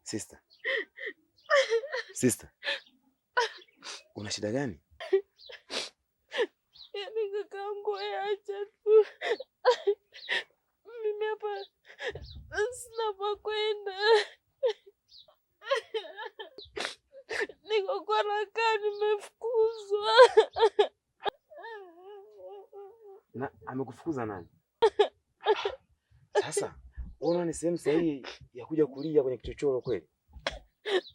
Sister. Sister. Una shida gani? Yaani kakaangu, acha tu. Mimi hapa sina pa kwenda. Niko kwa nakaa nimefukuzwa. Na amekufukuza nani? Sasa unaona ni sehemu sahihi ya kuja kulia kwenye kichochoro kweli?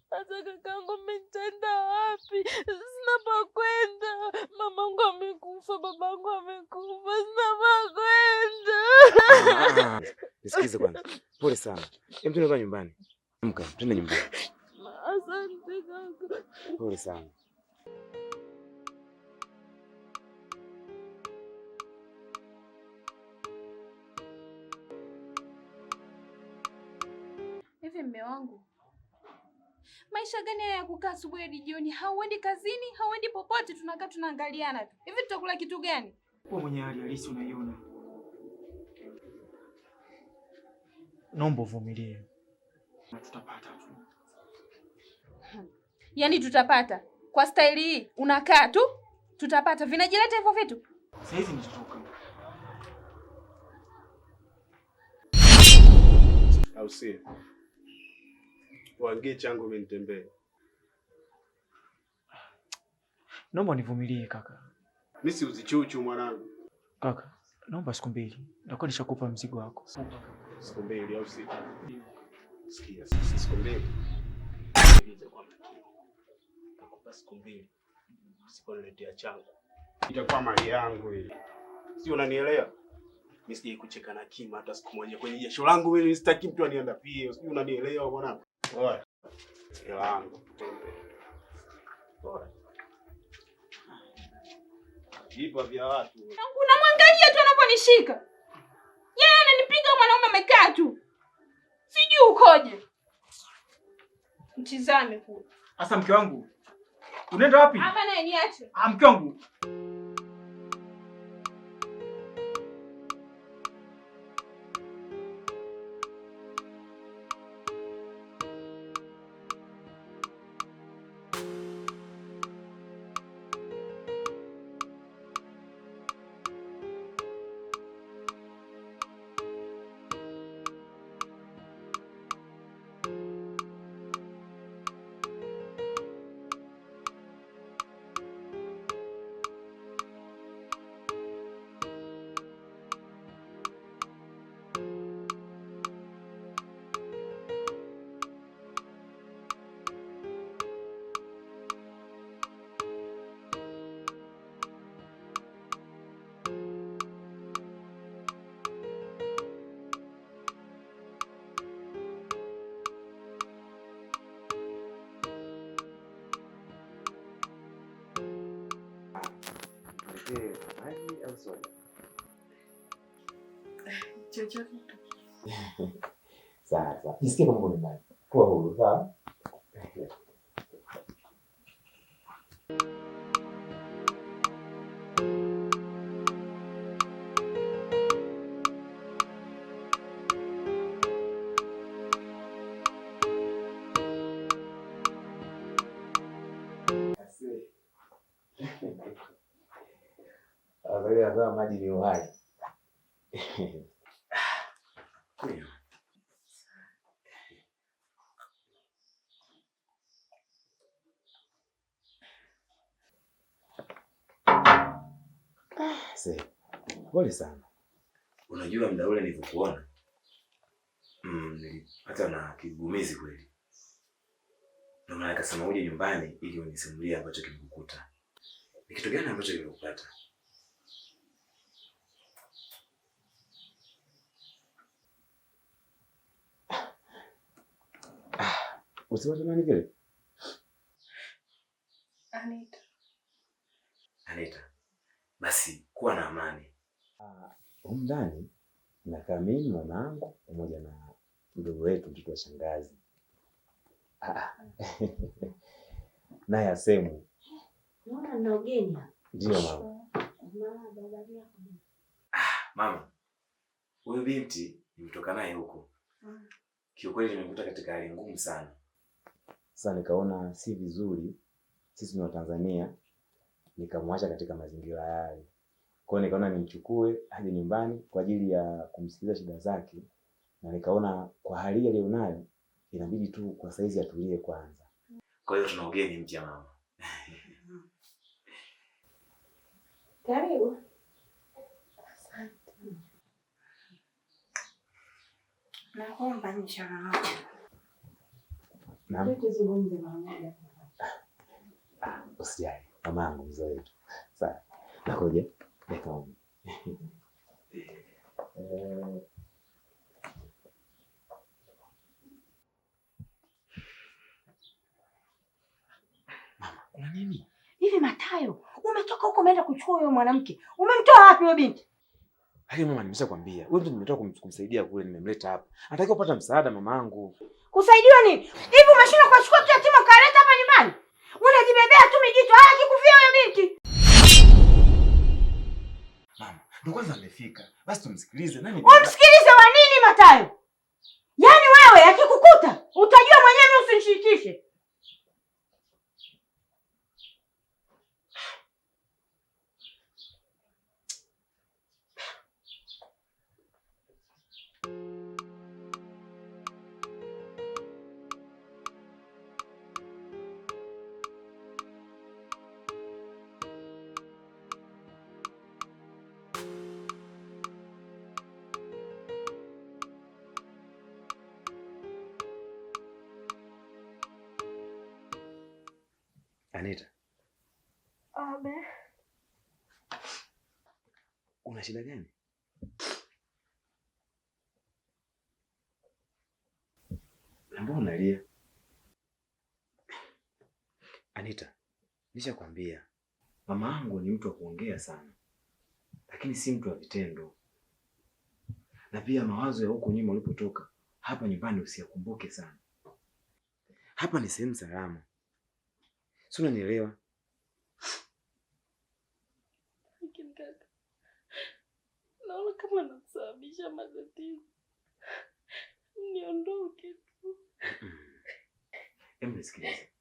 Sasa kakangu, nitaenda wapi? Sina pa kwenda. Mamangu amekufa, babangu amekufa, sina pa kwenda. Ah, nisikize kwanza. Pole sana. Hem, twende nyumbani. Amka, twende nyumbani. Asante kaka. Pole sana. Hivi mme wangu, maisha gani haya ya kukaa asubuhi hadi jioni, hauendi kazini, hauendi popote, tunakaa tunaangaliana tu. Hivi tutakula kitu gani? Wewe mwenye hali halisi unaiona. Naomba uvumilie. Na tutapata tu. Yaani tutapata kwa staili hii, unakaa tu tutapata. Vinajileta hivyo vitu? Saa hizi nitatoka. Au sio? Wangie changu mimi nitembee. Naomba nivumilie kaka. Mimi si uzichuchu mwanangu. Kaka, naomba siku mbili. Nitakuwa nishakupa mzigo wako. Siku mbili au sio? Ndio. Sikia sasa, siku mbili. Sikiliza kwa makini. Nakupa siku mbili. Usiponiletea changu. Itakuwa mali yangu hii. Si unanielewa? Mimi sijai kucheka na kima hata siku moja kwenye jasho langu mimi sitaki mtu aniandapie. Sijui unanielewa mwanangu? Oya. Hela yangu. Oya. Ipa vya watu. Unamwangalia tu anavyonishika. Yeye ananipiga mwanaume amekaa tu. Sijui ukoje. Mtizame kule. Sasa mke wangu, unaenda wapi? Hapa naye niache. Ah, mke wangu. Niletee maji au soda? Chochote. Sawa sawa. Jisikie kama uko nyumbani. Kuwa huru, sawa? Anasema maji ni uhai. Kunywa. Pole sana. Unajua muda ule nilivyokuona, nilipata na kigugumizi kweli. Ndio maana nikasema uje nyumbani ili unisimulie ambacho kimekukuta. Ni kitu gani ambacho kimekupata? Usiwaze nani vile? Anita. Anita. Basi kuwa na amani. Humu ndani nakaa mimi mamangu pamoja na mdogo wetu mtoto wa shangazi. Ah. Naye asemwe. Naona nina ugeni hapa. Ndio mama. Mama, baba yako. Ah, mama. Huyu binti nimetoka naye huko. Kiukweli nimekuta katika hali ngumu sana. Sasa nikaona si vizuri, sisi ni Watanzania, nikamwacha katika mazingira yale. Kwa hiyo nikaona nimchukue aje nyumbani kwa ajili ya kumsikiliza shida zake, na nikaona kwa hali aliyonayo inabidi tu kwa saizi atulie kwanza. Kwa hiyo tuna ugeni mpya mama. Karibu. Asante. Naomba nishara moja. Naam. Tuzungumze mara moja. Usijali, mamangu mzee wetu. Sawa. Nakuja. Dakika moja. Mama, kuna nini? Hivi Matayo, umetoka huko umeenda kuchukua huyo mwanamke. Umemtoa wapi huyo binti? Lakini mama, nimeshakwambia huyu mtu nimetoka kumsaidia kule, nimemleta hapa. Anatakiwa kupata msaada mamangu. Kusaidiwa nini? Hivi umeshindwa kuwachukua tu yatima ukaleta hapa nyumbani? Unajibebea tu mijitu. Haya akikufia huyo binti. Mama, ndio kwanza amefika. Basi tumsikilize. Nani? Umsikilize wa nini Matayo? Yaani wewe akikukuta utajua mwenyewe, mimi usinishirikishe. Anita, Abe. una shida gani? Na mbona unalia? Anita, nishakwambia mama yangu ni mtu wa kuongea sana, lakini si mtu wa vitendo. Na pia mawazo ya huko nyuma ulipotoka, hapa nyumbani usiyakumbuke sana. Hapa ni sehemu salama, si unanielewa? Lakini kaka, naona kama nasababisha matatizo. Niondoke tu. Hebu nisikilize,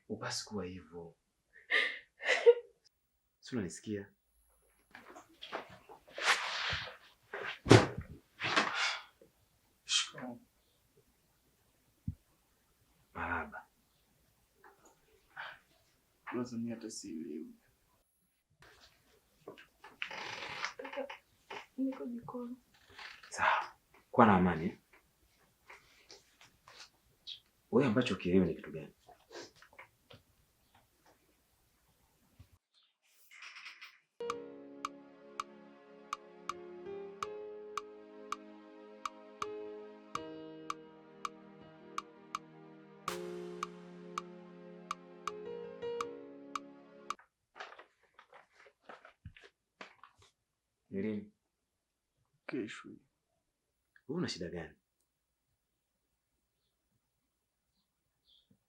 upasi kuwa hivyo, si unanisikia? Shikamoo. Marahaba. Brother, mimi hata sielewi. Kaka, niko jikoni. Sawa, kuwa na amani eh? Wewe ambacho ukielewi ni kitu gani? Ni lini? Kesho. Wewe una shida gani?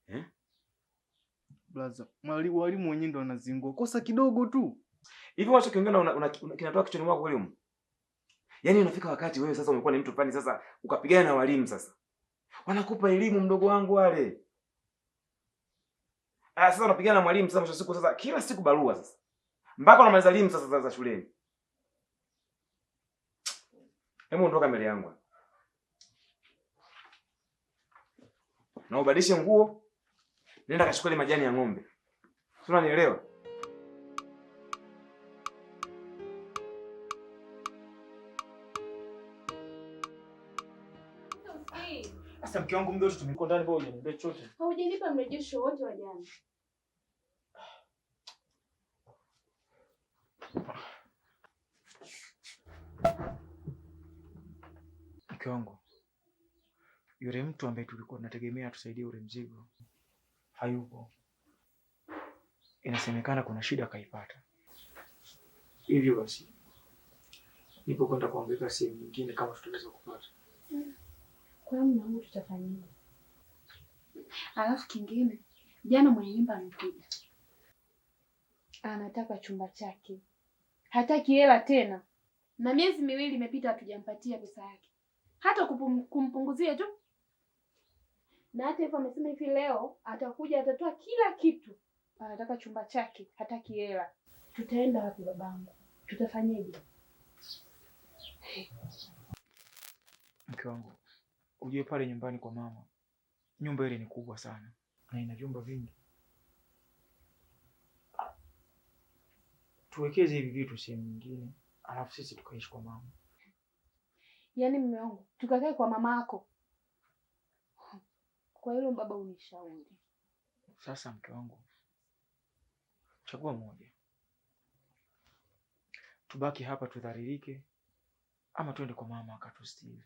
Eh? Brother, walimu wenyewe ndo wanazingua. Kosa kidogo tu. Hivi unachokiongea kinatoka kichwani mwako kweli humu? Yaani unafika wakati wewe sasa umekuwa ni mtu fulani sasa ukapigana na walimu sasa. Wanakupa elimu mdogo wangu wale. Ah, sasa unapigana na mwalimu sasa mwisho wa siku sasa kila siku barua sasa. Mpaka unamaliza elimu sasa za shuleni. Hebu ondoka mbele yangu. Na ubadilishe nguo. Nenda kachukue ile majani ya ng'ombe. Si unanielewa? Sasa mke wangu muda wote tumekuwa ndani, wewe hujaniambia chochote. Haujanipa mrejesho wote wa jana. Mke wangu, yule mtu ambaye tulikuwa tunategemea atusaidie ule mzigo hayupo. Inasemekana kuna shida akaipata. Hivyo basi nipo kwenda kuangaika sehemu nyingine kama tutaweza kupata. Kwa hiyo mume wangu tutafanyaje? Alafu kingine, jana mwenye nyumba amekuja. Anataka chumba chake. Hataki hela tena. Na miezi miwili imepita hatujampatia pesa yake. Hata kumpunguzia tu. Na hata hivyo amesema hivi leo atakuja atatoa kila kitu. Anataka chumba chake, hataki hela. Tutaenda wapi babangu? Tutafanyeje? Mke wangu, ujue pale nyumbani kwa mama, nyumba ile ni kubwa sana na ina vyumba vingi. Tuwekeze hivi vitu sehemu nyingine, alafu sisi tukaishi kwa mama. Yaani mume wangu, tukakae kwa mama yako. Kwa hilo baba unishauri. Sasa mke wangu, chagua moja, tubaki hapa tudhalilike, ama twende kwa mama akatustiri.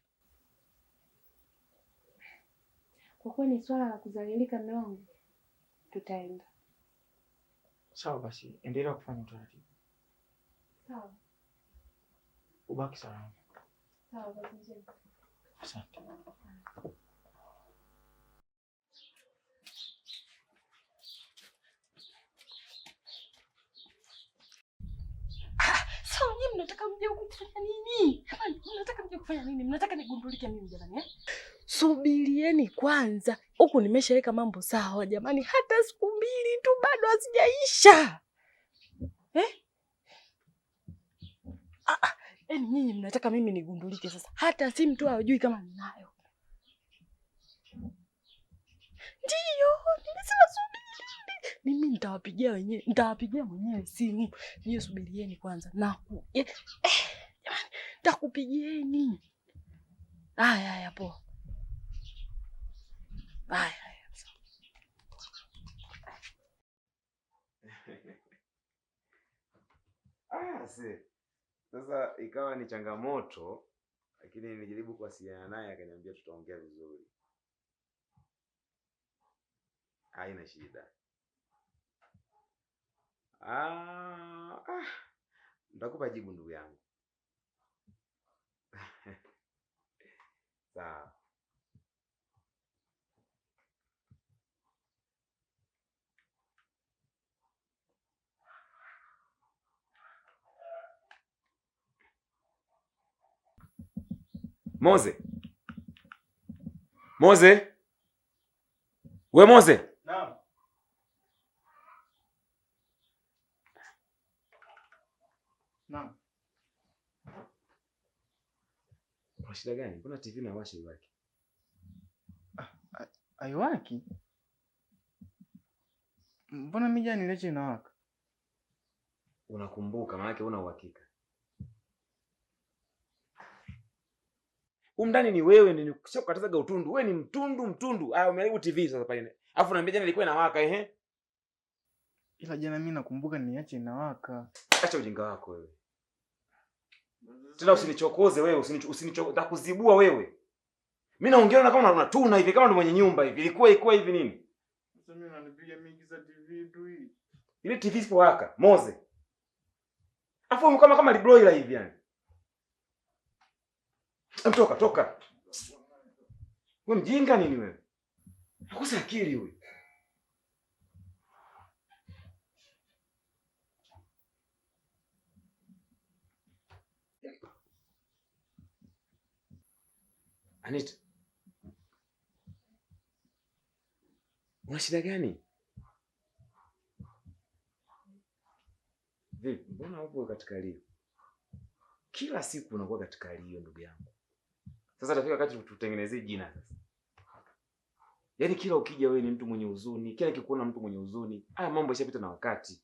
Kwa kuwa ni swala la kudhalilika mume wangu, tutaenda. Sawa basi, endelea kufanya utaratibu, Sawa. ubaki salama. Sawa, kazi njema. Asante. Sasa nyinyi mnataka mje huku kufanya nini? Jamani, mnataka mje kufanya nini? Mnataka nigundulike mimi jamani eh? Subirieni kwanza. Huku nimeshaweka mambo sawa jamani, hata siku mbili tu bado hazijaisha. Eh? Ah, ah, yaani nyinyi mnataka mimi nigundulike sasa. Hata simu tu hawajui kama ninayo. Ndiyo, nimesema subiri. Mimi nitawapigia wenyewe, nitawapigia mwenyewe simu. Nyie subirieni kwanza. Jamani, nitakupigieni. Haya haya poa. Haya haya. Sawa. Ah, si. Sasa ikawa ni changamoto, lakini nilijaribu kuwasiliana naye akaniambia tutaongea vizuri. Haina shida. Ah, ah. Nitakupa jibu ndugu yangu. Sawa. Moze. Moze. We Moze. Naam. Naam. Kuna shida gani? Mbona TV inawasha iwaki? Haiwaki? Mbona mimi jana niliacha inawaka? Unakumbuka maana una uhakika. Humu ndani ni wewe ndio nikishakukatazaga utundu. Wewe ni mtundu mtundu. Ah, umeharibu TV sasa pale. Alafu naambia jana ilikuwa inawaka ehe. Ila jana mimi nakumbuka niache inawaka. Acha ujinga wako wewe. Tena usinichokoze wewe, nitakuzibua wewe. Mimi naongea na kama unatuna hivi kama ndo mwenye nyumba hivi. Ilikuwa hivi nini? Sasa mimi unanipiga mingi za TV tu hii. Ile TV isipowaka, Moze. Afu kama libroiler hivi yani. Toka toka. Wewe mjinga nini wewe? Nakosa akili wewe. Anita. Una shida gani? Vipi, mbona upo katika lio? Kila siku unakuwa katika lio ndugu yangu. Sasa tafika wakati tutengenezee jina sasa. Yaani kila ukija wewe ni mtu mwenye huzuni, kila nikikuona mtu mwenye huzuni. Haya mambo yashapita na wakati.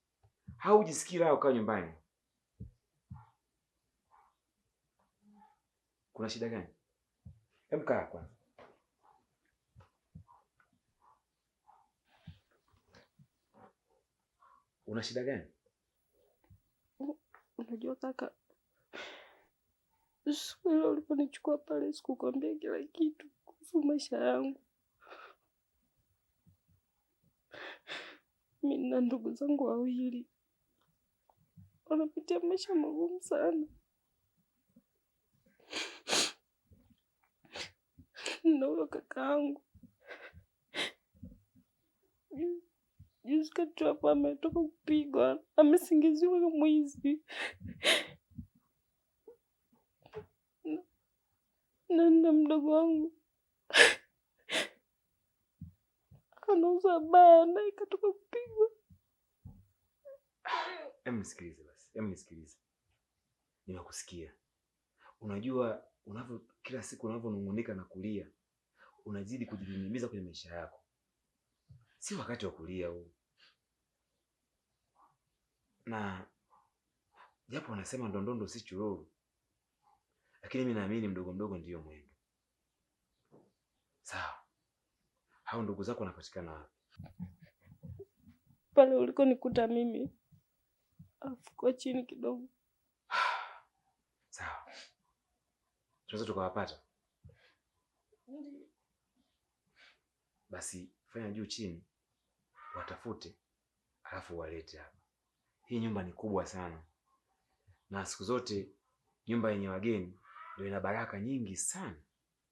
Haujisikii raha ukaa nyumbani. Kuna shida gani? Hebu kaa kwanza. Una shida gani? Unajua kaka, siku ile uliponichukua pale sikukwambia kila kitu kuhusu maisha yangu. Mimi na ndugu zangu wawili wanapitia maisha magumu sana. Na huyo kakaangu juzi kati hapo ametoka kupigwa, amesingiziwa mwizi. Na mdogo wangu Anauza baa na ikatoka kupigwa. Hem, nisikilize basi. Hem, nisikilize. Nimekusikia. Unajua unavyo kila siku unavyonung'unika na kulia, unazidi kujididimiza kwenye maisha yako. Si wakati wa kulia huu. Na japo wanasema ndondondo si chururu, lakini mimi naamini mdogo mdogo ndiyo mwendo. Sawa. Hao ndugu zako wanapatikana wapi? Pale ulikonikuta mimi. Afu kwa chini kidogo. Sawa. Tunaweza tukawapata. Basi fanya juu chini, watafute, alafu walete hapa. Hii nyumba ni kubwa sana. Na siku zote nyumba yenye wageni ndio ina baraka nyingi sana.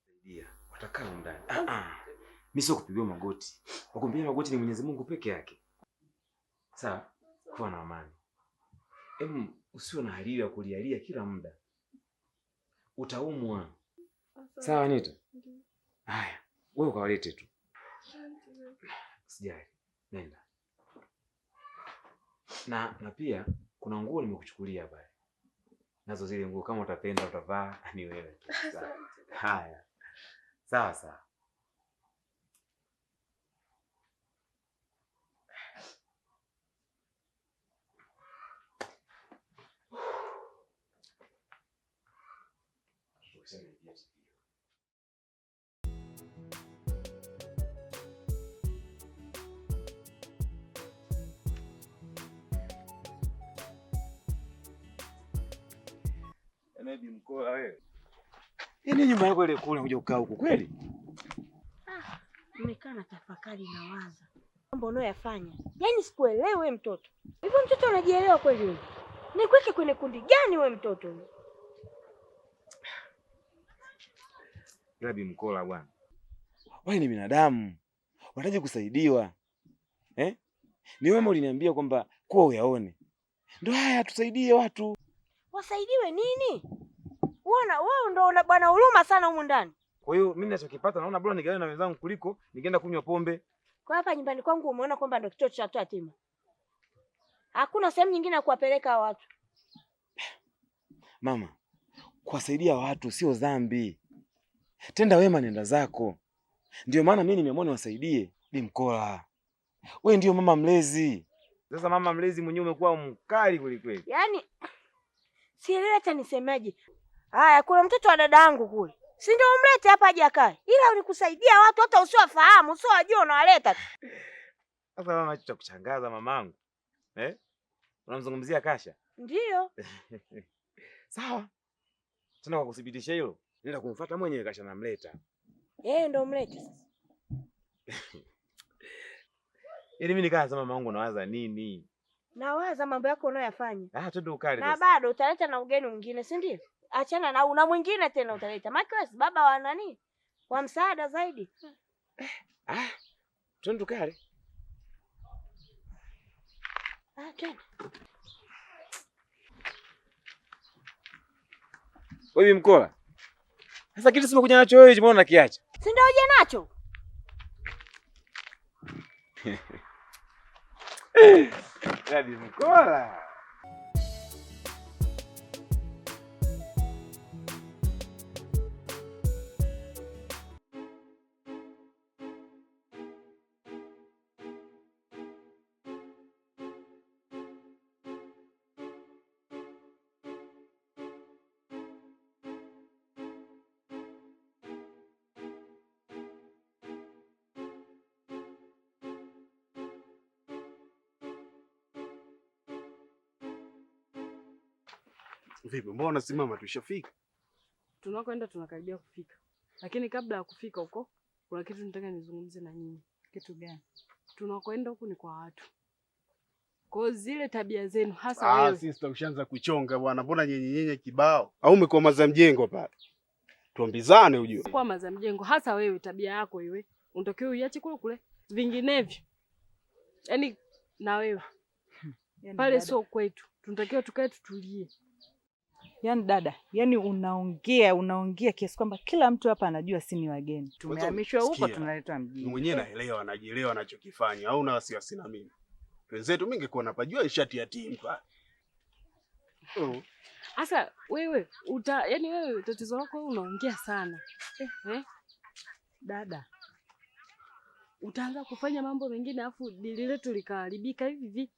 Saidia, watakaa ndani. Mimi sio kupigiwa magoti. Kwa kumpigia magoti ni Mwenyezi Mungu peke yake. Sawa? Kuwa na amani. Em, usiwe na hali ya kulialia kila muda. Utaumwa. Sawa Anita? Haya, wewe ukawalete tu. Sijali. Nenda. Na pia kuna nguo nimekuchukulia pale. Nazo zile nguo kama utapenda utavaa ni wewe tu. Haya. Sawa sawa. Maybe mkoa wewe. Yaani nyumba yako ile kule unakuja kukaa huku kweli? Ah, nimekaa na tafakari na waza. Mambo unayoyafanya. Yaani sikuelewi wewe mtoto. Hivyo mtoto anajielewa kweli wewe? Nikuweke kwenye kundi gani wewe mtoto? Rabi mkola bwana. Wewe ni binadamu. Unahitaji kusaidiwa. Eh? Ni wewe uliniambia kwamba kuwa uyaone. Ndio haya tusaidie watu. Wasaidiwe nini? Uona wewe ndio una bwana huruma sana humu ndani. Kwa hiyo mimi ninachokipata naona bora nigawane na wenzangu kuliko ningeenda kunywa pombe. Kwa hapa nyumbani kwangu umeona kwamba ndio kituo cha watu yatima. Hakuna sehemu nyingine ya kuwapeleka watu. Mama, kuwasaidia watu sio dhambi. Tenda wema nenda zako. Ndio maana mimi nimeamua niwasaidie. Bi Mkola, wewe ndio mama mlezi. Sasa mama mlezi mwenyewe umekuwa mkali kweli kweli. Yaani sielewi hata nisemaje. Haya, kuna mtoto wa dada yangu kule. Si ndio umlete hapa aje akae. Ila unikusaidia watu hata usiwafahamu, usiwajua unawaleta. Sasa mama, hicho cha kushangaza mamangu. Eh? Unamzungumzia Kasha? Ndio. Sawa. Tena kwa kudhibitisha hilo, nenda kumfuata mwenyewe Kasha namleta. Yeye ndio umlete sasa. Yaani mimi nikaa nasema mamangu nawaza nini? Nawaza mambo yako unayoyafanya. Ah, twende ukale sasa. Na bado utaleta na ugeni mwingine, si ndio? Achana na una mwingine tena utaleta. Maana baba wa nani? Wa msaada zaidi. Ah, twende ukale. Ah, twende. Wewe Mkola. Sasa kitu sima kuja nacho wewe, mbona unakiacha? Si ndio uje nacho? Rabi Mkola. Vipi, mbona simama, tushafika? Tunakoenda tunakaribia kufika. Lakini kabla ya kufika huko kuna kitu nataka nizungumze na nyinyi. Kitu gani? Tunakoenda huku ni kwa watu. Kwa zile tabia zenu hasa wewe. Ah, sister ushaanza kuchonga bwana. Mbona nyenye nyenye kibao? Au umekuwa maza mjengo pale? Tuambizane ujue. Kwa maza mjengo hasa wewe tabia yako iwe. Unatakiwa uiache kule kule. Vinginevyo. Yaani na wewe. Yaani pale sio kwetu. Tunatakiwa tukae tutulie. Yaani dada, yaani unaongea kiasi kwamba kila mtu hapa anajua si ni wageni. Tumehamishwa huko tunaletwa mjini. Mwenyewe naelewa, najielewa anachokifanya. Au una wasiwasi na mimi? Wenzetu mimi ningekuwa napajua nishati ya timu pale. Asa wewe yaani wewe tatizo lako wewe unaongea sana. Eh? Dada, utaanza kufanya mambo mengine afu dili letu likaharibika hivi hivi.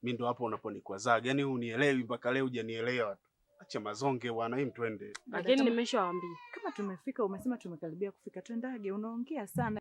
Mimi ndo hapo unaponikwazaga. Yaani unielewi mpaka leo hujanielewa. Acha mazonge bwana, hii twende. Lakini nimeshawaambia. Kama tumefika, umesema tumekaribia kufika, twendage. Unaongea sana.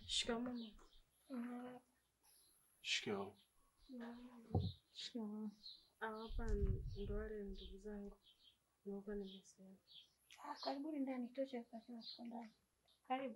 Shikamoo. Shikamoo. Shikamoo. Hapa ndo wale ndugu zangu. Naomba nimesema. Karibuni ndani, tosha kwa ndani. Karibu.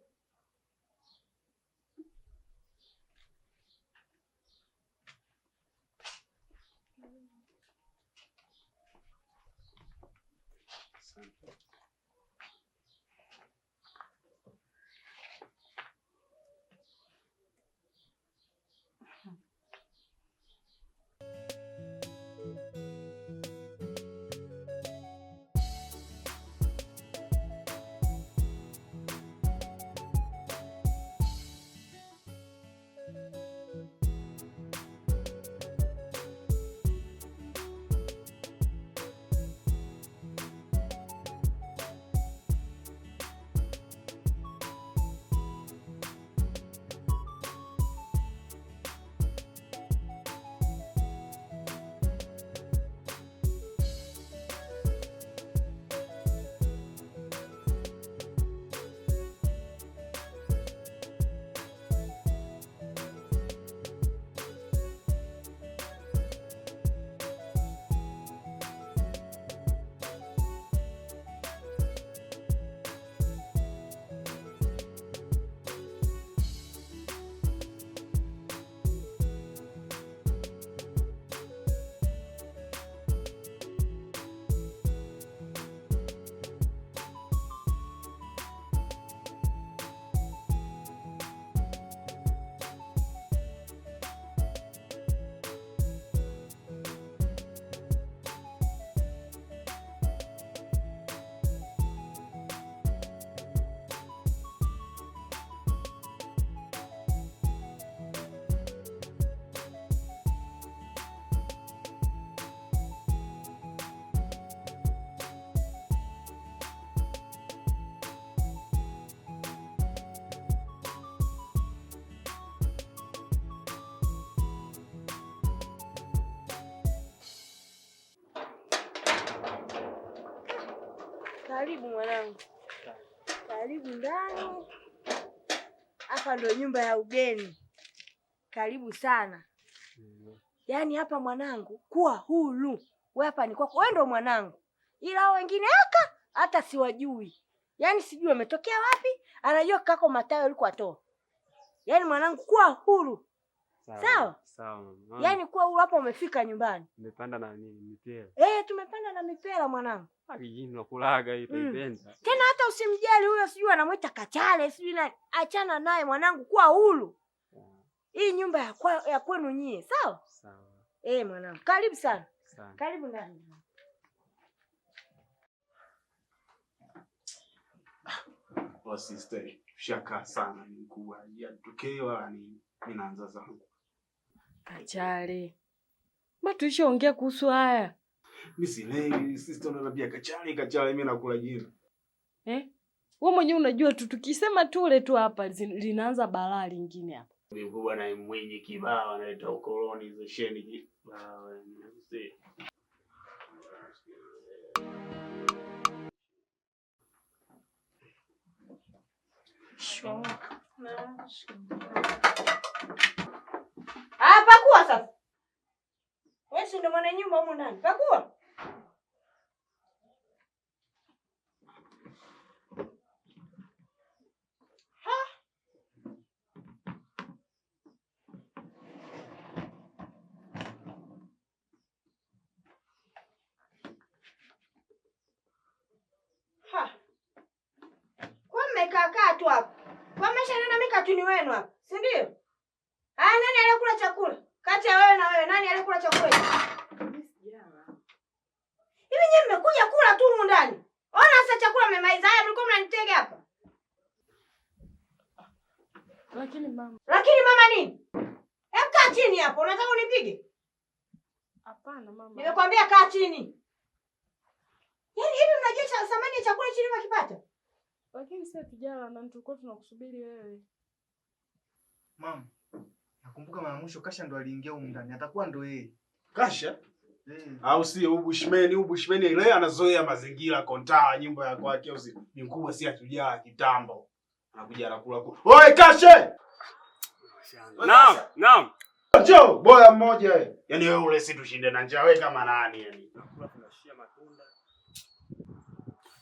Karibu mwanangu. Karibu ndani. Hapa ndio nyumba ya ugeni. Karibu sana. Yaani hapa mwanangu, kuwa huru. Wewe hapa ni kwako. Wewe ndio mwanangu. Ila hao wengine aka hata siwajui. Yaani sijui wametokea wapi, anajua kako Matayo aliko atoa. Yaani mwanangu kuwa huru. Sawa? Sawa mama. Yaani kuwa huru hapa umefika nyumbani. Nimepanda na nini mipera? Tumepanda na mipera mwanangu. Kijijini nakulaga hii taipenda. Tena hata usimjali huyo sijui anamuita Kachale, sijui nani. Achana naye mwanangu, kuwa huru. Hii nyumba ya kwenu nyie, sawa? Sawa. Mwanangu, karibu sana. Sawa. Karibu ndani. Kwa sister, shaka sana ni mkubwa. Yatokee wala ni mimi naanza zangu. Kachale. Ma tulishaongea kuhusu haya. Mimi silewi, sister unaniambia kachale kachale mimi nakula jina. Wewe mwenyewe unajua tu tukisema tule tu hapa linaanza balaa lingine hapa. Mkubwa na mwenye kibao analeta ukoloni hizo sheni kibao. Ah, pakua sasa. Wewe si ndo mwana nyumba humu ndani. Pakua. Ha? Ha. Kwa mmekaa kaa tu hapo. Kwa mmeshanena mimi katuni wenu hapa, si ndio? Ah, nani aliyekula chakula? Kati ya wewe na wewe, nani aliyekula chakula? Hivi nyinyi mmekuja kula tu humu ndani. Ona sasa chakula mmemaliza. Haya mlikuwa mnanitega hapa. Lakini mama. Lakini mama nini? Hebu kaa chini hapo. Unataka unipige? Hapana mama. Nimekwambia kaa chini. Yaani hivi mnajua cha thamani ya chakula chini mkipata? Lakini sasa tujala na tulikuwa tunakusubiri wewe. Mama, nakumbuka mara mwisho Kasha ndo aliingia humu ndani. Atakuwa ndo yeye. Kasha? Au si huyu Bushman ile anazoea mazingira kontaa nyumba ya kwake au si ni mkubwa si atujaa kitambo. Anakuja anakula kula. Oi Kashe! Naam, naam. Njoo boya mmoja wewe. Yaani wewe ule si tushinde na njaa wewe kama nani yani. Tunakula tunashia matunda.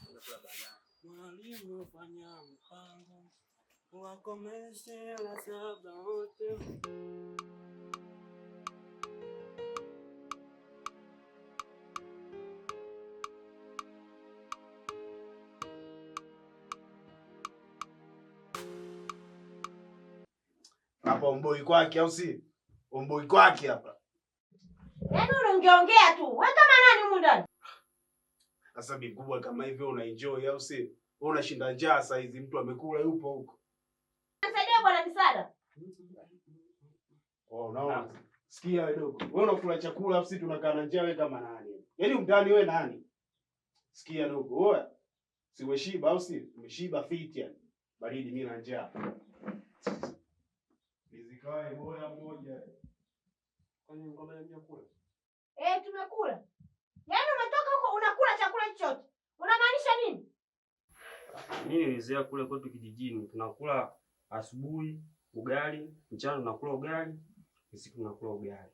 Tunakula baadaye. Mwalimu fanya mpango wakomeshe la saba wote. Hapa umboi kwake au si? Umboi kwake hapa. Yaani unaongeongea tu. Wewe kama nani humu ndani? Sasa bikubwa kama hivyo una enjoy au si? Wewe unashinda njaa saa hizi mtu amekula yupo huko. Nisaidia bwana misaada. Oh, unaona? Sikia wewe dogo. Wewe unakula chakula afu sisi tunakaa na njaa wewe kama nani? Yaani mndani wewe nani? Sikia dogo, wewe si umeshiba au si? Umeshiba fit yani. Baridi mimi na njaa. Nizikae boya mmoja. Kwani ngoma ya kula? Eh, tumekula. Yaani umetoka huko unakula chakula chochote. Unamaanisha nini? Mimi nilizoea kule kwetu kijijini tunakula asubuhi ugali, mchana tunakula ugali, usiku tunakula ugali.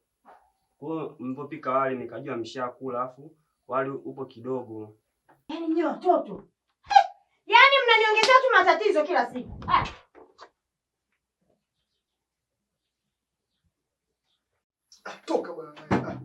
Kwa hiyo mlipopika wali nikajua mshakula afu wali upo kidogo. Yaani nyinyi watoto. Yaani mnaniongezea tu matatizo kila siku. Ah. Toka bwana.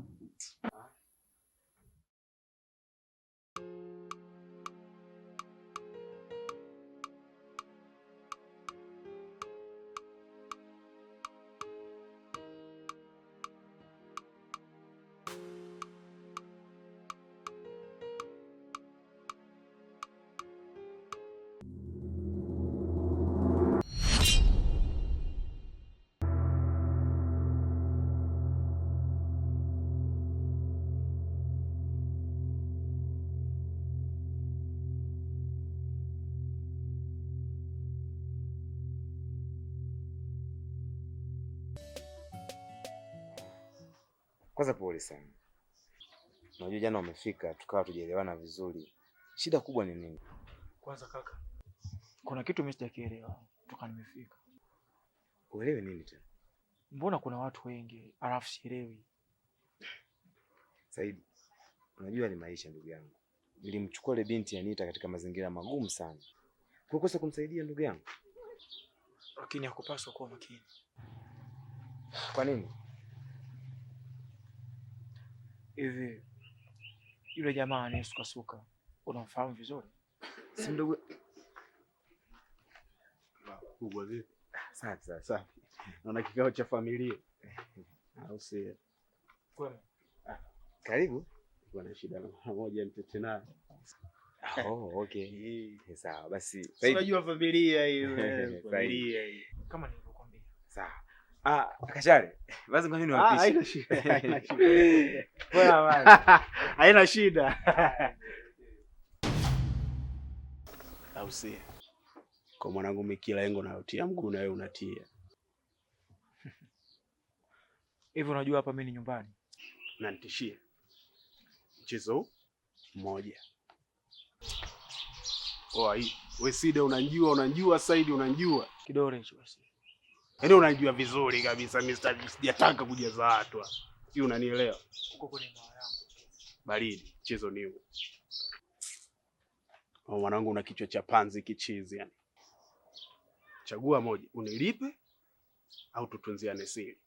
Kwanza pole sana. Unajua jana umefika tukawa tujaelewana vizuri. Shida kubwa ni nini? Kwanza kaka, kuna kitu mimi sijakielewa toka nimefika. Uelewe nini tena? Mbona kuna watu wengi alafu sielewi? Saidi, unajua ni maisha ndugu yangu. Nilimchukua ile binti Anita katika mazingira magumu sana. Kwa kosa kumsaidia ndugu yangu. Lakini hakupaswa kuwa makini. Kwa nini? Hivi yule jamaa anayesuka unamfahamu vizuri? Si mdogo kubwa vipi? Safi safi. Safi. Naona kikao cha familia. Au si? Kwema. Karibu. Kuna shida moja mtete naye. Oh, okay. Sawa basi. Unajua familia hiyo. Familia hiyo. Kama nilivyokuambia. Sawa. Ah, Kashare. Basi ngoja niwapishe. Haina shida. Haina shida. Bora bana. Haina shida. Au si? Kwa mwanangu mimi kila lengo nayotia mguu na wewe unatia. Hivi unajua hapa mimi ni nyumbani. Unanitishia. Mchezo mmoja. Oa hii. Wewe Sida unanijua, Saidi unanijua. Kidole hicho basi. Yaani unanijua vizuri kabisa mimi sijataka kujaza watu. Si unanielewa? Uko kwenye mawa yangu. Baridi, mchezo ni huu. Oh, mwanangu una kichwa cha panzi kichizi yani. Chagua moja, unilipe au tutunziane siri.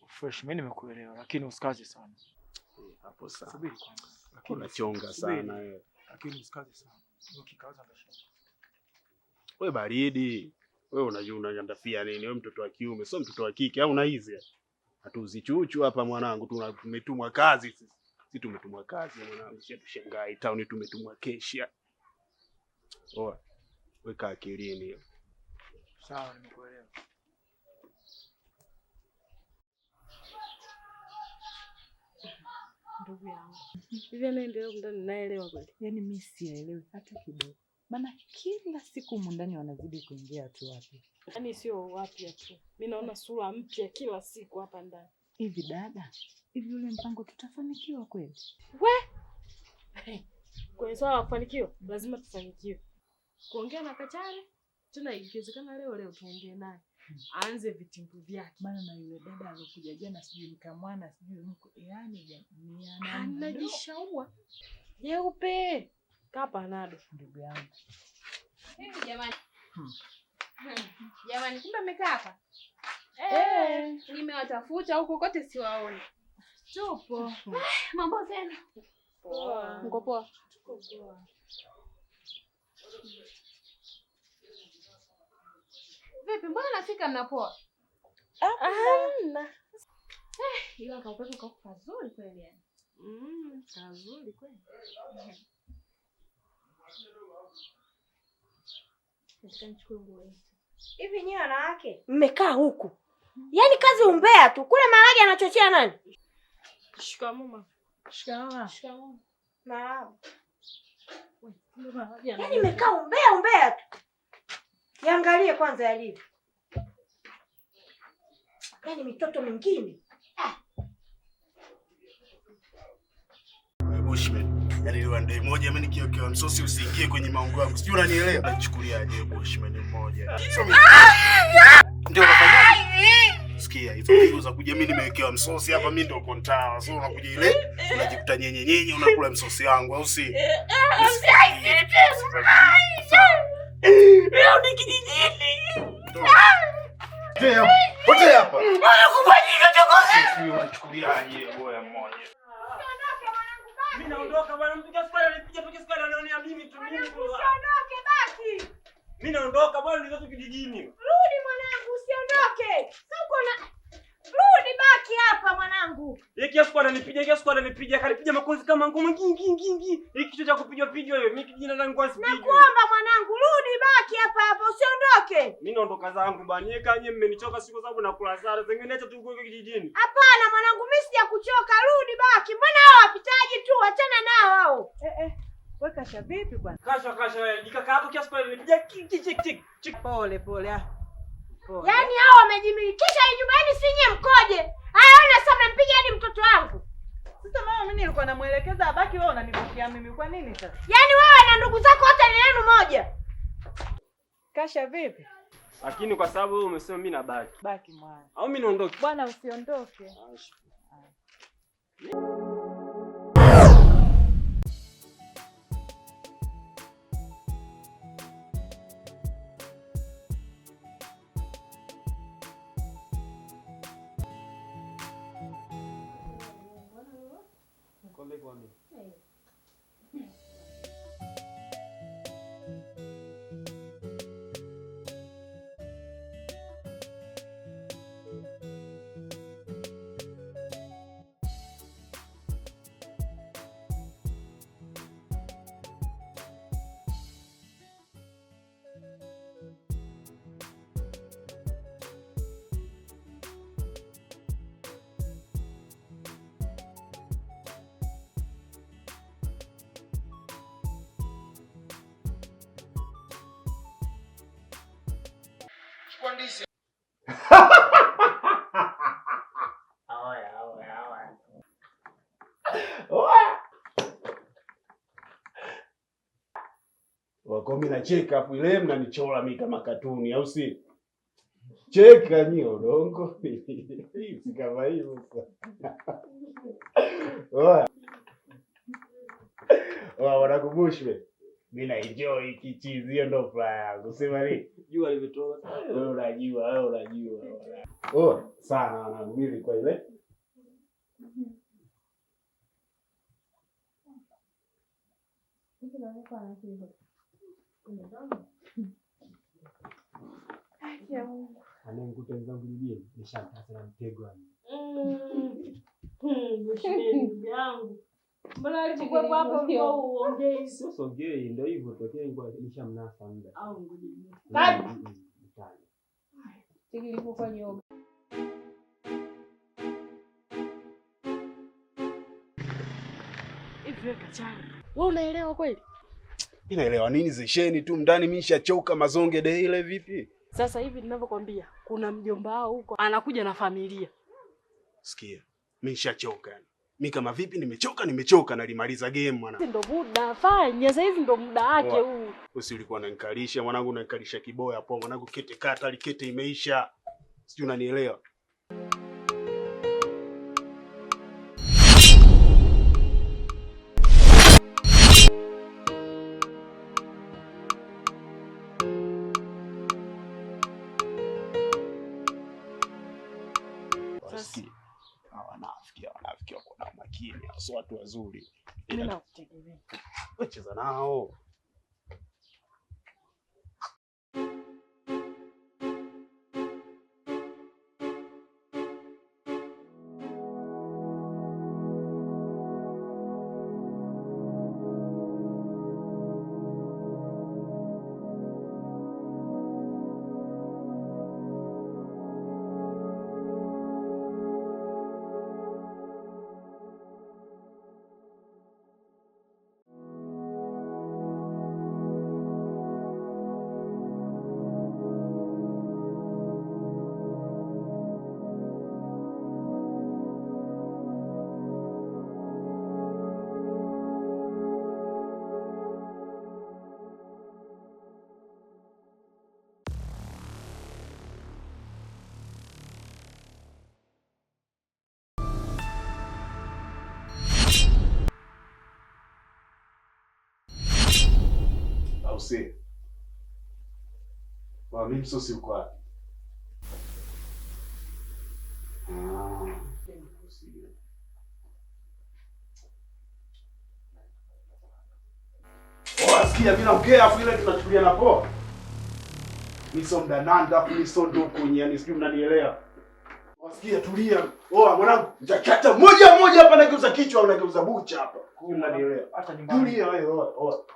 Fresh, mimi nimekuelewa lakini usikaze sana. Hapo sawa. Subiri kwanza. Lakini unachonga sana wewe. Lakini usikaze sana. Ukikaza ndashinda. Wewe baridi. Wewe unajua unagandafia nini? Wewe mtoto wa kiume, sio mtoto wa kike au una hizi? Hatuzichuchu hapa mwanangu, tumetumwa kazi sisi. Sisi tumetumwa kazi mwanangu, sisi tushangai town tumetumwa kesha. Oa. Weka akilini hiyo. Sawa, nimekuelewa. Ndugu yangu. Hivi anaendelea ndani naelewa kweli? Yaani mimi sielewi hata kidogo. Maana kila siku humu ndani wanazidi kuingia watu wapya. Yaani sio wapya tu. Mimi naona sura mpya kila siku hapa ndani. Hivi dada, hivi ule mpango tutafanikiwa kweli? We! Kwenye swala la kufanikiwa, lazima tufanikiwe. Kuongea na Kachare, tena ikiwezekana leo tuongee naye. Aanze vitimbu vyake. Maana na yule dada alokuja jana sijui nikamwana sijui mko yani ni anajishaua. Jeupe. Kapa nado ndugu yangu. Hivi jamani. Jamani kumbe mmekaa hapa. Nimewatafuta huko kote siwaoni. Tupo. Mambo zenu. Poa. Mko poa? Tuko poa. Vipi mbona nafika mnapoa? Hamna. Ila kaupepo kako kazuri kweli yani. Kazuri kweli. Nataka nichukue nguo hizi. Hivi nyinyi wanawake mmekaa huku. Yaani kazi umbea tu. Kule maharage anachochea nani? Shikamoo mama. Shikamoo. Shikamoo. Marahaba. Wewe, Yaani mmekaa umbea tu. Niangalie kwanza yalivyo. Yaani mitoto mingine. Bushman. Yaani ile one day moja mimi nikiwekewa msosi usiingie kwenye maungo yangu. Sijui unanielewa. Nachukuliaje Bushman mmoja? Sio mimi. Ndio unafanyaje? Sikia hizo pigo za kuja mimi nimewekewa msosi hapa mimi ndio kontawa. Sio unakuja ile unajikuta nyenye nyenye unakula msosi wangu au si? Leo ni kijijini. Ndio. Wote hapa. Wanakufanyika chokozi. Unachukuliaje boya mmoja? Mimi naondoka bwana, mpiga sukari alipiga tu sukari ananionea mimi tu mimi. Usiondoke baki. Mimi naondoka bwana, ndio kijijini. Rudi mwanangu, usiondoke. Sasa uko na rudi baki hapa mwanangu. Yeye kiasi kwa ananipiga, kiasi kwa ananipiga, akanipiga makozi kama ngoma ngi ngi ngi. Hiki kichwa cha kupiga piga wewe, mimi kijijini ndani kwa sipigi. Nakuomba mwanangu, rudi baki hapa hapa, usiondoke. Mimi naondoka zangu bwana. Yeye kanye mmenichoka siku sababu nakula sare. Zingine acha tu huko kijijini. Hapana mwanangu, mimi sijakuchoka, rudi baki. Mbona hao wapitaji tu, achana nao hao. Wewe Kasha vipi bwana? Kasha wewe, nikaka yako kiasi kwa ananipiga chik chik chik chik. Pole pole. Pole. Yaani hao wamejimilikisha hii nyumba, yaani si nyie mkoje? Haya ona sasa mnampiga hadi mtoto wangu. Sasa mama mimi nilikuwa namuelekeza abaki, wewe unanivukia mimi kwa nini sasa? Yaani wewe na ndugu zako wote ni neno moja. Kasha vipi? Lakini kwa sababu wewe umesema mimi nabaki. Baki mwana. Au mimi niondoke? Bwana usiondoke. Kwambie. mhandisi. Oya, oya, oya. Oya. Wako mimi nacheka afu ile mnanichora mimi kama katuni au si? Cheka nyi udongo. Si kama hivyo sasa. Oya. Oya wanakubushwe. Mimi na enjoy kichizi, hiyo ndo furaha yangu. Sema nini? Jua limetoka. Wewe unajua, wewe unajua. Oh, sana wanangu mimi kwa ile. Anayemkuta wenzangu jijini nishampata na mtego yani. Ndugu yangu. Mbona alikuwepo hapo ulikuwa uongei? Sio songei, ndio hivyo tokea nilikuwa nishamnasa muda. Au ngoje. Nilikuwa nyoga. Hivi wewe kachana. Wewe unaelewa kweli? Mimi naelewa nini zesheni tu ndani mimi nishachoka mazonge de ile vipi? Sasa hivi ninavyokuambia kuna mjomba wao huko anakuja na familia. Sikia, mimi nishachoka yani. Mimi kama vipi nimechoka nalimaliza game mwana. Ndio muda fanya, sasa hivi ndio muda wake huu. Usi ulikuwa unanikalisha mwanangu, unanikalisha kiboya hapo mwanangu, kete kata likete imeisha. Sijui unanielewa. Wanafiki wako na makini, sio watu wazuri. Mimi nakutegemea. Wewe cheza nao. Usi. Wa mimi msosi uko wapi? Oh, sikia mimi naongea afu ile tunachukulia na poa. Mimi sio mdananda afu mimi sio nduku, yani sijui mnanielewa. Wasikia tulia. Oh, mwanangu, nitakata moja moja hapa nageuza kichwa au nageuza bucha hapa. Sijui mnanielewa. Hata nyumbani. Tulia wewe, oh.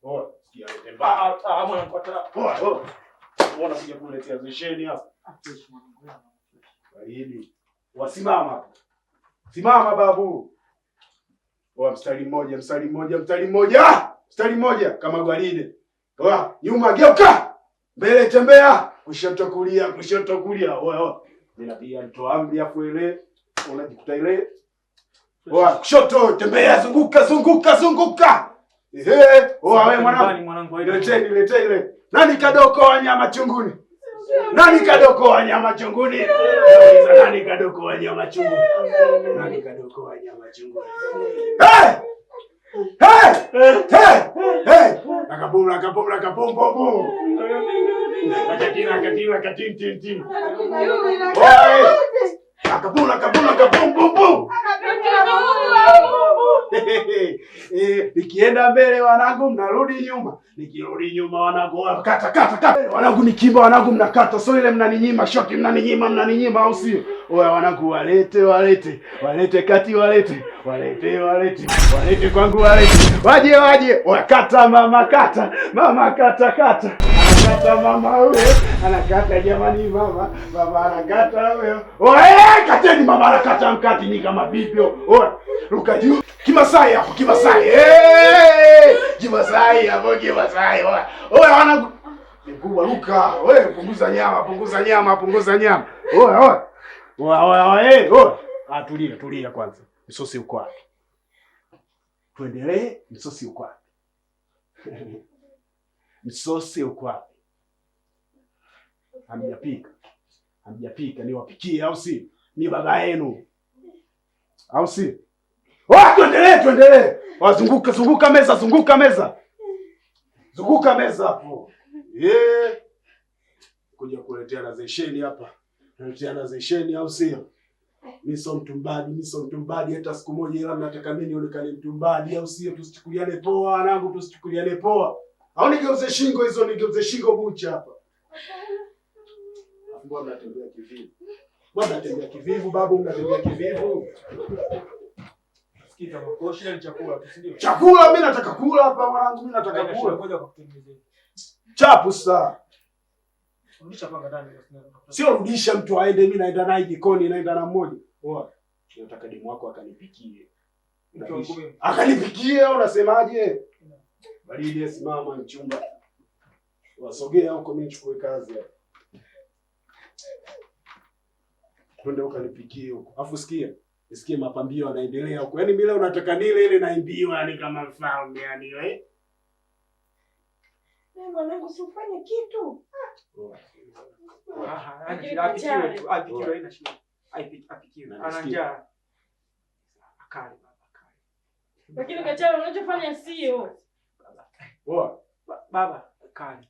Oh, sikia wewe. Ah, mwanangu hata. Oh. Unaona kuja kuletea zesheni hapa. Baridi. Wasimama. Simama babu. Oh, mstari mmoja, mstari mmoja, mstari mmoja. Mstari mmoja kama gwaride. Oh, nyuma geuka. Mbele tembea, kushoto kulia, kushoto kulia. Oh, oh. Ninapiga mtoa amri afu ile unajikuta ile. Oh, kushoto tembea, zunguka, zunguka, zunguka. Ehe, oh wewe mwanangu. Leteni ile. Nani kadoko wanyama chunguni? Nani kadoko wanyama chunguni? Nani kadoko wanyama chunguni? Nani kadoko wanyama chunguni? Hey! Hey! Hey! Hey! Nakabum nakabum nakabum bum bum. Nakatina katina katin tin tin. Oi! Nakabum nakabum nakabum bum bum. Nikienda mbele wanangu mnarudi nyuma, nikirudi nyuma wanangu kata kata kata. Wanangu nikimba wanangu mnakata, so ile mnaninyima shoti, mnaninyima au sio? Oya wanangu walete walete walete kati walete walete walete walete kwangu walete waje waje. Oya kata mama kata mama kata kata anakata mama huyo anakata, jamani mama baba anakata huyo. Oya kateni mama anakata mkati ni kama vipyo. Oya ruka juu Kimasai hapo, Kimasai. Hey! Kimasai hapo, Kimasai. Oya, oya wanangu. Mkubwa ruka. Wewe punguza nyama, punguza nyama, punguza nyama. Oya oya. Oya oya oya, oya. Ah, tulia, tulia kwanza. Msosi uko wapi? Tuendelee, msosi uko wapi? Msosi uko wapi? Hamjapika. Hamjapika, niwapikie au si? Ni baba yenu. Au si? Oya, tuendelee, tuendelee. Wazunguka, zunguka meza, zunguka meza. Zunguka meza hapo. Yeah. Kuja kuletea na zesheni hapa. Kuletea na zesheni au sio? Mimi sio mtu mbadi, mimi sio mtu mbadi hata siku moja, ila mnataka mimi nionekane mtu mbadi au sio? Tusichukuliane poa wanangu, tusichukuliane poa. Au nigeuze shingo hizo, nigeuze shingo bucha hapa. Mbona mnatembea kivivu? Mbona mnatembea kivivu babu, mnatembea kivivu? Sikiza, kwa shida ni chakula tu, si ndio? Chakula mimi nataka kula hapa mwanangu, mimi nataka kula. Ngoja kwa kutengenezea. Chapu sasa. Rudisha panga ndani. Sio rudisha mtu aende, mimi naenda naye jikoni, naenda na mmoja. Poa. Nataka demu wako akanipikie. Akanipikie au unasemaje? Baridi, simama mchumba. Wasogea huko mimi nichukue kazi hapa. Twende ukanipikie huko. Afu sikia. Nisikie mapambio yanaendelea huko. Yaani mimi leo nataka nile ile naimbiwa yani kama mfalme yani eh. Wewe mwanangu usifanye kitu. Apikiwe tu, apikiwe haina shida. Apikiwe. Ana njaa. Akale baba, akale. Lakini Kachara unachofanya sio. Poa. Baba, akale.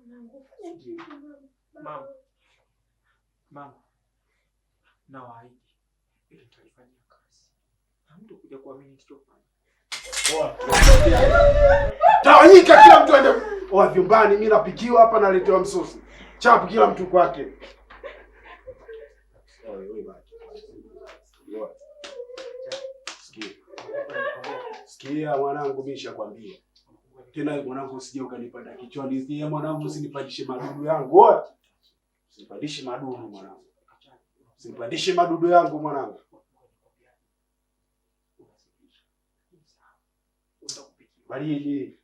Mwanangu fanya kitu mama. Mama. Nawaahidi ili nitalifanyia kazi. Hamtakuja kuamini nilichofanya. Poa. Tawanyika kila mtu aende wa vyumbani, mimi napikiwa hapa naletewa msosi. Chapu kila mtu kwake. Sikia. Sikia mwanangu, mimi nishakwambia. Tena mwanangu usije ukanipanda kichwani. Sikia mwanangu, usinipandishe madudu yangu. Oe. Usinipandishe madudu mwanangu. Usinipandishe madudu yangu mwanangu. Baridi.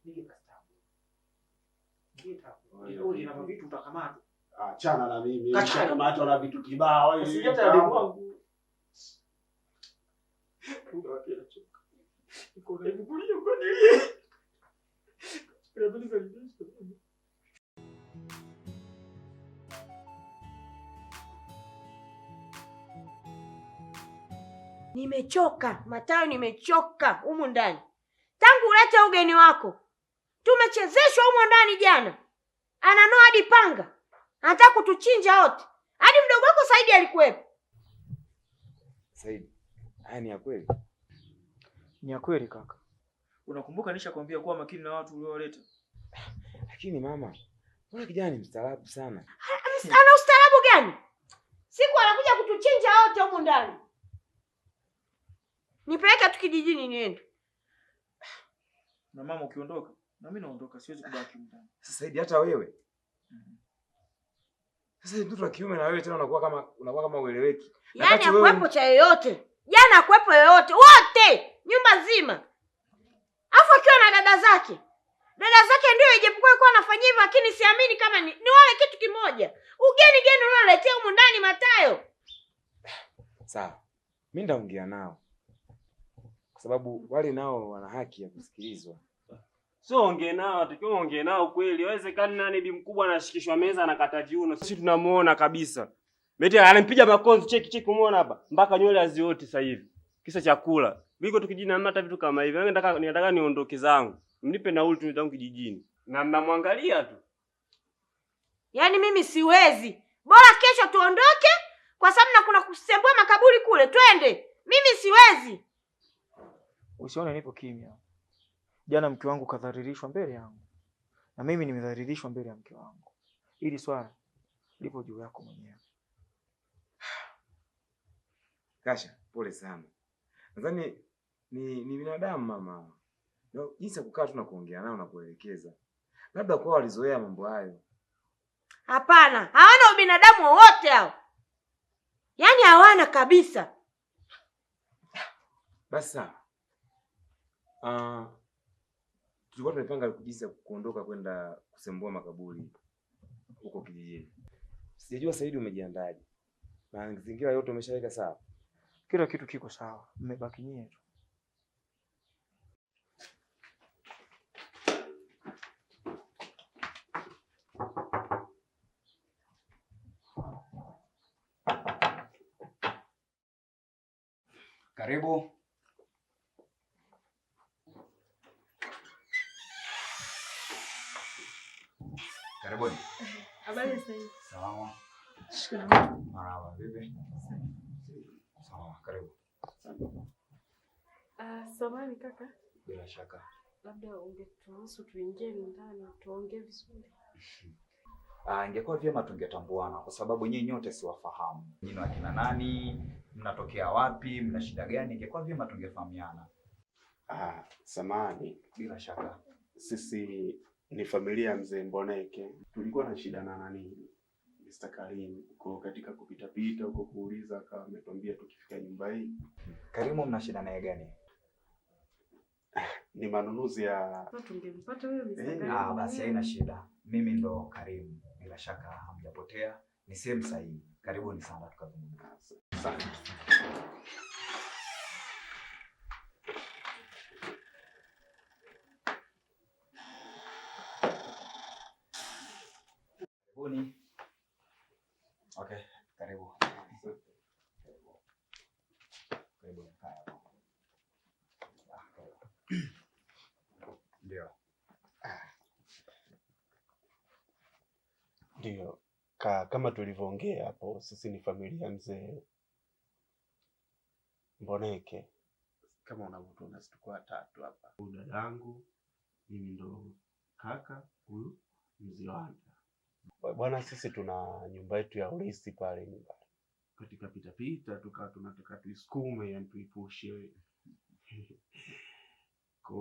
Achana na mimi. Nishakamatwa na vitu kibao. Usijata demu wangu. Niko na hivi kulia kwa nini? Nimechoka, Matayo, nimechoka humu ndani. Tangu ulete ugeni wako. Tumechezeshwa humu ndani jana. Ananoa hadi panga. Anataka kutuchinja wote. Hadi mdogo wako Saidi alikuwepo. Saidi, haya ni ya kweli? Ni ya kweli kaka. Unakumbuka nishakwambia kuwa makini na watu uliowaleta? Lakini mama, mbona kijana ni mstaarabu sana? Ana ustaarabu gani? Siku anakuja kutuchinja wote humu ndani. Nipeleke tu kijijini niende. Na mama ukiondoka, na mimi naondoka, siwezi kubaki humu ndani. Sasa Saidi, hata wewe. Sasa mtoto wa kiume na wewe tena unakuwa kama ueleweki. Yaani hakuwepo cha yoyote. Jana hakuwepo yoyote. Wote nyumba nzima. Afu akiwa na dada zake. Dada zake ndio ijapokuwa alikuwa anafanyia hivyo, lakini siamini kama ni wale kitu kimoja. Ugeni gani unaoletea humu ndani Matayo? Sawa. Mimi ndaongea nao. Kwa sababu wale nao wana haki ya kusikilizwa. Sio ongee nao, tukiwa ongee nao kweli. Haiwezekani nani bi mkubwa anashikishwa meza anakata viuno. Sisi tunamuona kabisa. Mete anampiga makonzi, cheki cheki umeona hapa. Mpaka nywele hazioti sasa hivi. Kisa chakula. Mimi tu kijijini hamna hata vitu kama hivi. Mimi nataka niondoke zangu. Mnipe nauli tu zangu kijijini. Na mnamwangalia tu. Yaani mimi siwezi. Bora kesho tuondoke kwa sababu na kuna kusembua makaburi kule. Twende. Mimi siwezi. Usione nipo kimya. Jana mke wangu kadhalilishwa mbele yangu. Na mimi nimedhalilishwa mbele ya mke wangu. Hili swala lipo juu yako mwenyewe. Kasha, pole sana. Nadhani ni binadamu mama. No, jinsi ya kukaa tu na kuongea nao na kuelekeza. Labda kwa walizoea mambo hayo. Hapana, hawana ubinadamu wowote hao. Yaani hawana kabisa. Basi sawa. Tulikuwa tumepanga jinsi ya kuondoka kwenda kusembua makaburi huko kijijini. Sijajua Saidi umejiandaje. Mazingira yote umeshaweka sawa. Kila kitu kiko sawa, mmebaki nyie tu. Karibu. Karibuni. Habari Saidi. Salama. Shikamoo. Marhaba, vipi? Salama, karibu. Samahani kaka. Bila shaka. Labda ungeturuhusu tuingie ndani tuongee vizuri. Ingekuwa vyema tungetambuana kwa sababu nyinyi nyote siwafahamu. Nyinyi wakina nani? Mnatokea wapi? Mna shida gani? Ingekuwa vyema tungefahamiana. Samahani. Bila shaka. Sisi ni familia ya mzee Mboneke. Tulikuwa na shida na nani? Mr. Karim. Kwa katika kupita pita huko kuuliza akawa ametuambia tukifika nyumba hii. Karimu mna shida naye gani? Ni manunuzi ya tungempata huyo Mr. Karim. Basi haina shida. Mimi ndo Karimu. Bila shaka hamjapotea. Ni sehemu sahihi. Karibuni sana tukazungumza. Asante. Karibuni. Okay, karibu. Karibu. Ndio. Ndio. Kama tulivyoongea hapo, sisi ni familia mzee Mboneke. Kama unavyotuona sisi tuko watatu hapa. Huyu dadangu, mimi ndo kaka, huyu mzee wangu. Bwana, sisi tuna nyumba yetu ya urithi pale nyumbani. Katika pita pita tukawa tunataka tuisukume, yani tuipushe. Kwa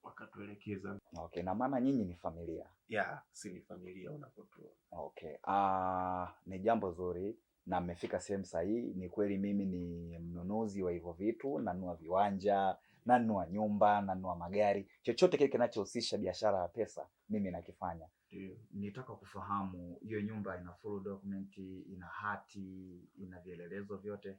wakatuelekeza. Okay, na maana nyinyi ni familia. Yeah, si ni familia unapotoa. Okay. Ni jambo zuri na mmefika sehemu sahihi. Ni kweli mimi ni mnunuzi wa hivyo vitu, nanunua viwanja, nanunua nyumba, nanunua magari, chochote kile kinachohusisha biashara ya pesa mimi nakifanya. Ndio. Nitaka kufahamu hiyo nyumba ina full document, ina hati, ina vielelezo vyote.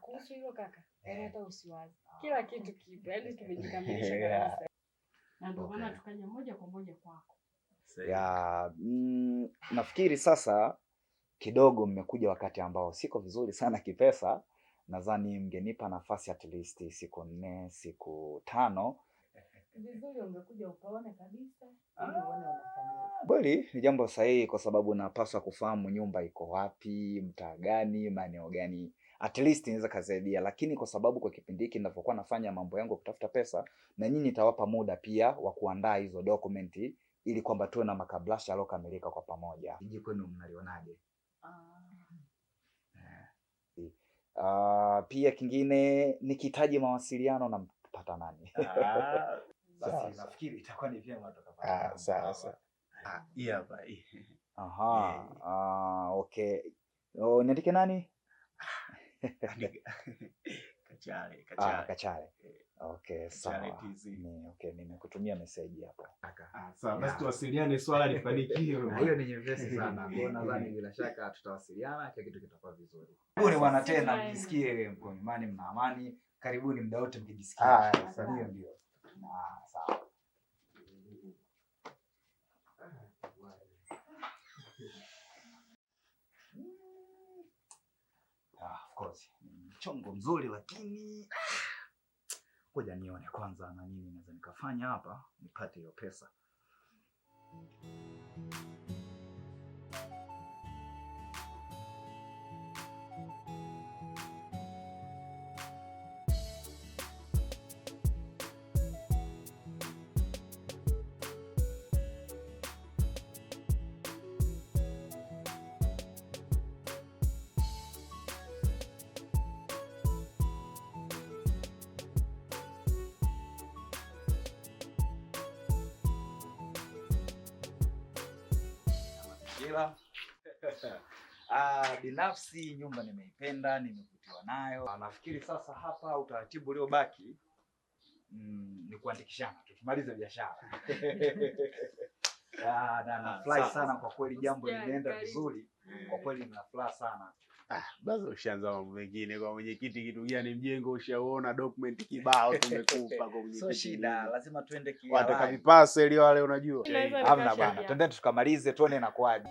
Kuhusu hilo kaka, yaani hata usiwaze. Kila kitu kipo, yaani tumejikamilisha kabisa. Na ndio maana tukaja moja kwa moja kwako. Ya, nafikiri sasa kidogo mmekuja wakati ambao siko vizuri sana kipesa. Nadhani mngenipa nafasi at least siku 4, siku 5. Vizuri ungekuja ukaone kabisa ili uone unafanya. Kweli ni jambo sahihi kwa sababu napaswa kufahamu nyumba iko wapi, mtaa gani, maeneo gani. At least inaweza kasaidia, lakini kwa sababu kwa kipindi hiki ninapokuwa nafanya mambo yangu kutafuta pesa, na nyinyi nitawapa muda pia wa kuandaa hizo dokumenti ili kwamba tuwe na makablasha yaliyokamilika kwa pamoja. Hiji kwenu mnalionaje? Pia kingine nikihitaji mawasiliano nampata nani? Basi nafikiri itakuwa ni vyema tukapata. Sawa sawa. Hii hapa. Aha. Okay. Niandike nani? Kachale, Kachale. Kachale. Okay, sawa. Okay, nimekutumia message hapo. Sawa, basi tuwasiliane swala lifanikiwe. Hiyo ni nyepesi sana. Kwa nadhani bila shaka tutawasiliana, kila kitu kitakuwa vizuri. Karibuni bwana tena, mjisikie mko nyumbani mna amani. Karibuni muda wote mkijisikia. Ndio ndio. Sawa. Of course, mchongo mzuri lakini ngoja nione kwanza na nini naweza nikafanya hapa nipate hiyo pesa. Binafsi nyumba nimeipenda, nimevutiwa nayo. Nafikiri sasa hapa utaratibu uliobaki Ni kuandikishana tu tumalize biashara. Na nafurahi sana kwa kweli, jambo limeenda vizuri. Kwa kweli nina furaha sana. Basi ushaanza mambo mengine kwa mwenyekiti kitu gani mjengo ushaona document kibao tumekupa kwa mwenyekiti. Sio shida, lazima tuende kihalali. Wataka vipaseli wale unajua. Hamna bwana, twende tukamalize tuone inakuaje.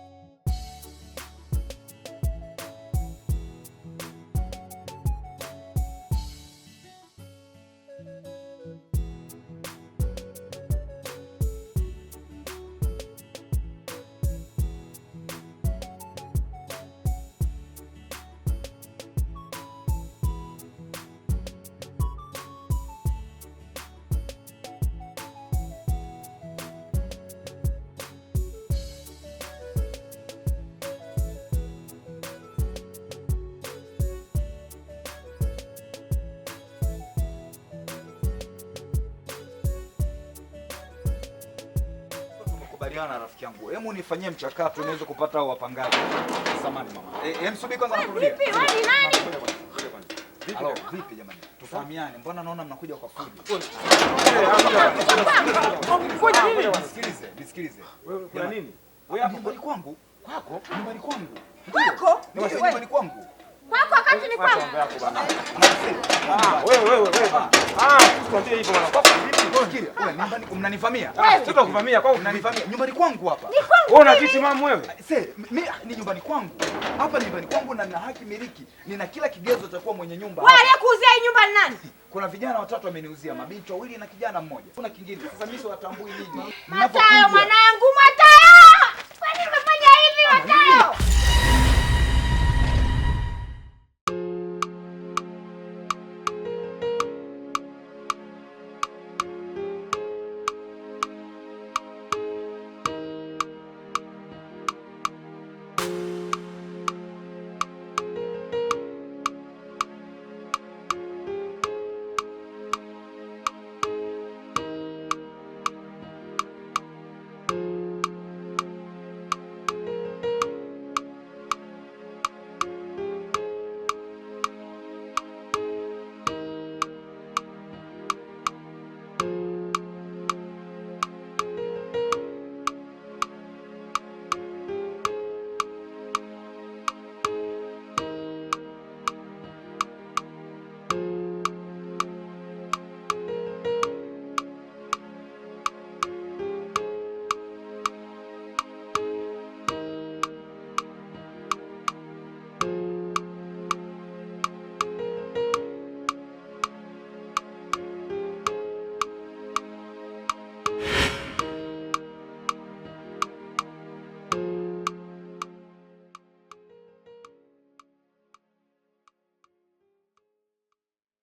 Na rafiki yangu, hebu nifanyie mchakato niweze kupata hao wapangaji. Samahani mama. Msubiri kwanza nakurudia. Vipi wewe ni nani? Halo, vipi jamani? Tufahamiane. Mbona naona mnakuja kwa fujo? Nisikilize, nisikilize. Wewe kuna nini? Wewe hapo nyumbani kwangu? Kwako? Nyumbani kwangu. Kwako? Nyumbani kwangu. Kwako wakati ni kwangu. Wewe. Usikwambie hivyo bwana. Kwako vipi? Wewe nyumbani mnanivamia? Sio kuvamia, kwako mnanivamia. Nyumbani kwangu hapa. Ni kwangu. Wewe una kiti mamu wewe? Sasa mimi ni nyumbani kwangu. Hapa ni nyumbani kwangu na nina haki miliki. Nina kila kigezo cha kuwa mwenye nyumba. Wewe aliyekuuzia hii nyumba ni nani? Kuna vijana watatu wameniuzia, mabinti wawili na kijana mmoja. Kuna kingine. Sasa mimi siwatambui ninyi. Matayo mwanangu, Matayo.